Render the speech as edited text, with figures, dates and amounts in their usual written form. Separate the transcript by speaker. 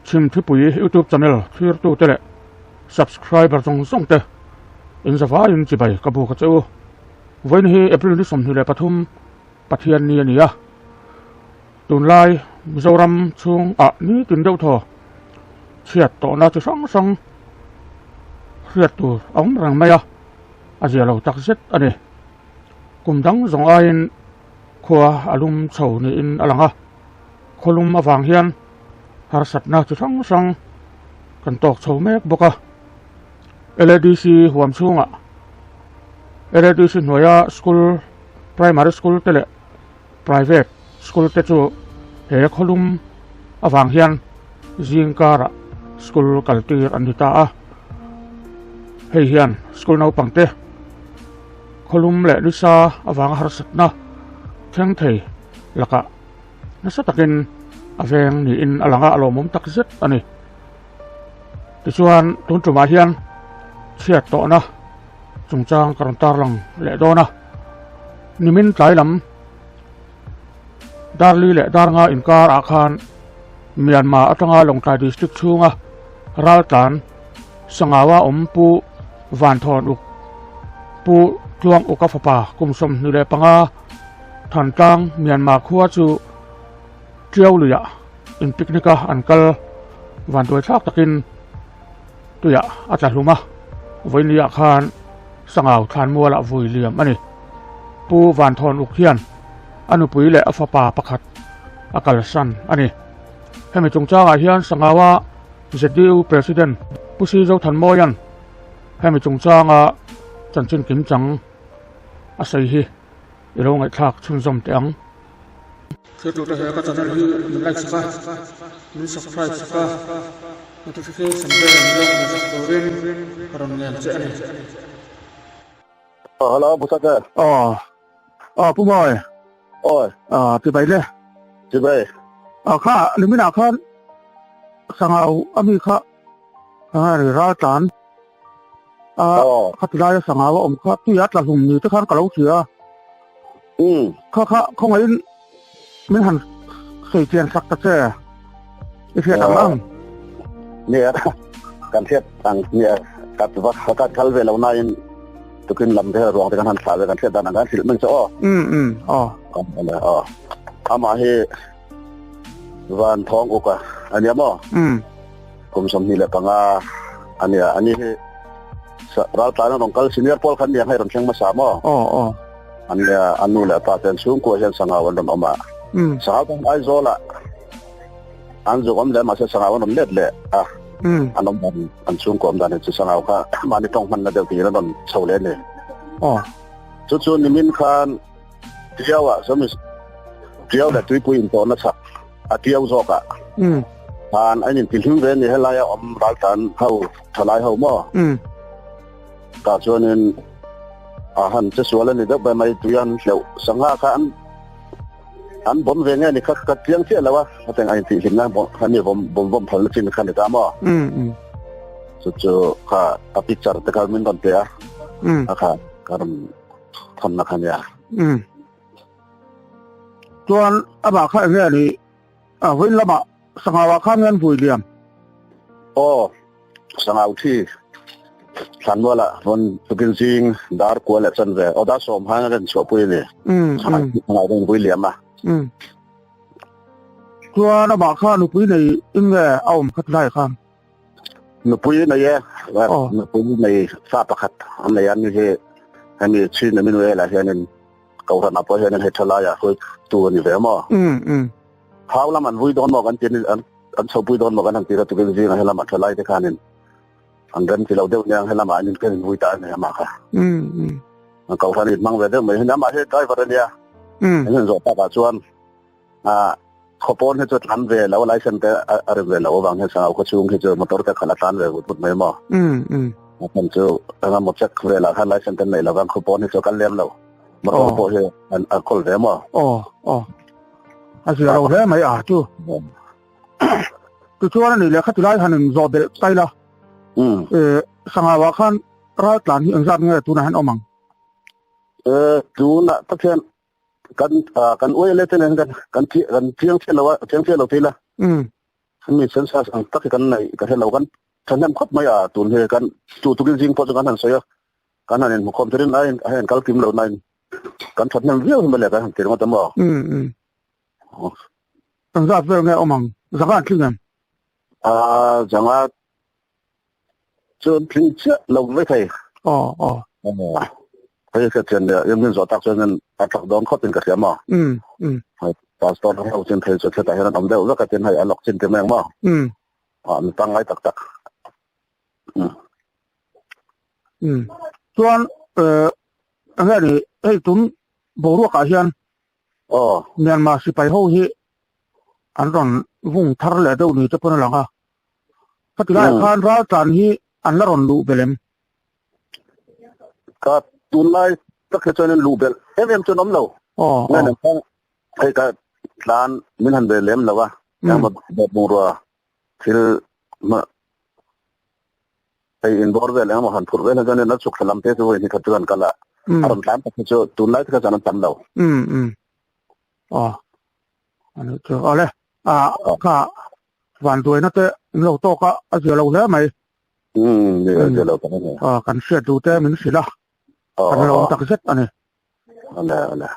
Speaker 1: Chhimthipui YouTube channel thlirtute leh subscriber zawng zawng te inzavaiin chibai ka buk a che u. Vawiin hi April ni 23 Pathian ni a ni a. Tunlai Mizoram chhungah nitin deuh thaw chhiat tawhna chi hrang hrang hriat tur a awm reng mai a, a zia lo tak zet a ni. Kum dang zawng aiin khua a lum chho niin a lang a, khaw lum avang hian harsatna chi hrang hrang kan tawk chho mek bawk a. LADC huam chhungah LADC hnuaia school primary school te leh Private school te chu he khawlum avang hian zing karah school kal tir an ni ta a, hei hian school naupang te khawlum leh nisa avanga harsatna thleng thei lakah nasa takin a veng niin a lang a, a lawmawm tak zet a ni. Tichuan tun tumah hian chhiat tawhna chungchang ka rawn tarlang leh dawn a. Nimin tlai lam Darli leh Darnga inkar ah khan Myanmar atanga Lawngtlai District chhunga raltlan Sangawa awm Pu Vanthawn Uk Pu Tluang Uka fapa kum 25 Thantlang Myanmar khua chu Tiau luiah in picnic a an kal vanduai thlak takin tuiah a tla hlum a, vawinia khan Sangau thlanmualah vui liam a ni. Pu Vanthawn Uk hian a nupui leh a fapa pakhat a kalsan a ni. Hemi chungchangah hian Sangaua ZDU President Pu Si Zothanmawia'n hemi chungchanga chanchin kimchang a sawi hi i lo ngaihthlak chhunzawm teh ang. Thiltute he ka channel hi min like sak a, min subscribe sak a, notification bell min lo hmuh sak turin ka rawn ngen che a ni.
Speaker 2: Hello, Pu Sate.
Speaker 1: Aw, aw Pu Mawi.
Speaker 2: Awi.
Speaker 1: Aw, chibai le.
Speaker 2: Chibai.
Speaker 1: Aw kha, niminah khan Sangau ami kha raltlan a khati laia sangau a awm kha tui a tla hlum ni te khan ka lo hria a. Kha kha khawngaihin min han sawi chian sak ta che i hriat ang ang.
Speaker 2: Nia kan hriat ang nia ka va ka kal ve lo nain tukin lam te ruang te kan han thlah ve kan hriat dan ang kan hrilh mai che aw.
Speaker 1: Aw.
Speaker 2: Aw. Amah hi Van Thawng Uka ania maw? Kum 25 ania ani hi raltlan an rawn kal senior pawl khan nia hei rawn thleng hmasa maw?
Speaker 1: Aw aw.
Speaker 2: Ania an nu leh pa te an chhungkua hian Sangau an rawn awm a. Sangau tan Aizawl ah an zuk awm leh mahse Sangau an rawn let leh a. An awm dan an chhungkua awm dan hi chu Sangau kha mahni tawng hmanna deuh tiin an rawn chho leh a ni.
Speaker 1: Aw.
Speaker 2: Chu chu nimin khan Tiau ah sawmi Tiau leh Tuipui intawhna chhak a Tiau zawk ah khan an intihlim ve a ni helai a awm raltlan ho thalai ho maw tah chuanin a han che sual a ni deuh ber mai tui an hleuh sangha kha an an bawm ve nge ni kha ka chiang chiah lo a hetiang a intihhlimna a ni bawm bawm phalna chin kha ni ta maw chu chu kha a picture te kha min rawn pe a a kha ka rawn thawnna kha nia.
Speaker 1: Um. Chuan amah kha enge ni a vawiin lamah Sangau ah khan ngan vui liam.
Speaker 2: Aw, Sangau thi Thlanmual ah rawn tukin zing dar kua leh chan ve aw dar sawm han a ren chhuahpui a ni.
Speaker 1: Um, um.
Speaker 2: Sangau rawn vui liam a.
Speaker 1: Um. Chuan amah kha nupui nei in nge a awm khat lai khan?
Speaker 2: Nupui nei e, nupui nei fa pakhat an nei a ni hi hemi Chin Emmanuel ah hianin Kohhran ah pawh hianin hei thalai ah hruaitu a ni ve maw? Thau lam an vui dawn maw kan ti an an chhopui dawn maw kan han ti a tukin zingah helam ah thalai te khanin an rem ti lo deuh nia helam ah an inken vui ta a ni amah kha. Kohhran in hmang ve deuh mai hi amah hi driver a nia. An han zawh takah chuan Khawpawn hi chu tlan ve lo, license te a rem ve loh avang hian Sangau khaw chhung hi chu motor te khalh a tlan ve vut vut mai maw? A chhan chu eng emaw check velah khan license te neih lo vang khawpawn hi chu a kal lem lo. Motor pawh hi a kawl ve maw?
Speaker 1: Aw, aw. A zia lo hle mai a chu. Tichuan a nih leh khati lai han in zawh belh tai la. Sangau ah khan raltlan hi engzat nge tunah hian awm ang?
Speaker 2: Tunah tak hian Kan kan uai le te nen kan kan kan chiang chiah lo a, chiang chiah lo thei la. Mi census ang tak hi kan neih ka hre lo kan thahnem khawp mai a tun hi kan tu tukin zing pawh chu kan han sawi a kan han inhmukhawm therin a a hian kal kim lo nain kan thahnem viau hi mawle kan han ti ringawt a maw.
Speaker 1: Um um. Kan zat vel nge awm ang zanga an tling em?
Speaker 2: A zanga chu an tling chiah lo mai thei.
Speaker 1: Aw aw.
Speaker 2: Hei ka thian leh em min zawh tak chuan a tlak dawn khawp in ka hria maw.
Speaker 1: Um um.
Speaker 2: Hei pastor ho chin thei chu thetah hian an awm deuh vek a tin hei a lawk chin ti mai ang maw.
Speaker 1: Um.
Speaker 2: A mi pangngai tak tak.
Speaker 1: Um. Um. Chuan eh enge ni hei tun boruakah hian
Speaker 2: Aw.
Speaker 1: Myanmar sipai ho hi an rawn vung thar leh deuh ni te pawn a lang a. Khati laiah khan raltlan hi an la rawn luh belh em?
Speaker 2: Ka tunlai tak hi chuan in luh belh em em chuan awm lo.
Speaker 1: Aw aw.
Speaker 2: Hei ka tlan min han ve lem lo a. Engmaw bungrua thil hei inbawr vel engemaw han phurh vel hi chuan in a chhuk thla lam te chu hei khat chu kan kal a a rawn tlan tak hi chu tunlai te kha chuan an tam lo.
Speaker 1: Um um aw ani chu awle a kha vanduaina te in lo tawk a a zia lo hle mai.
Speaker 2: Um a zia lo tak a ni.
Speaker 1: Aw kan hriat duh te min hrilh a kan lawm tak zet a ni.
Speaker 2: Awle awle.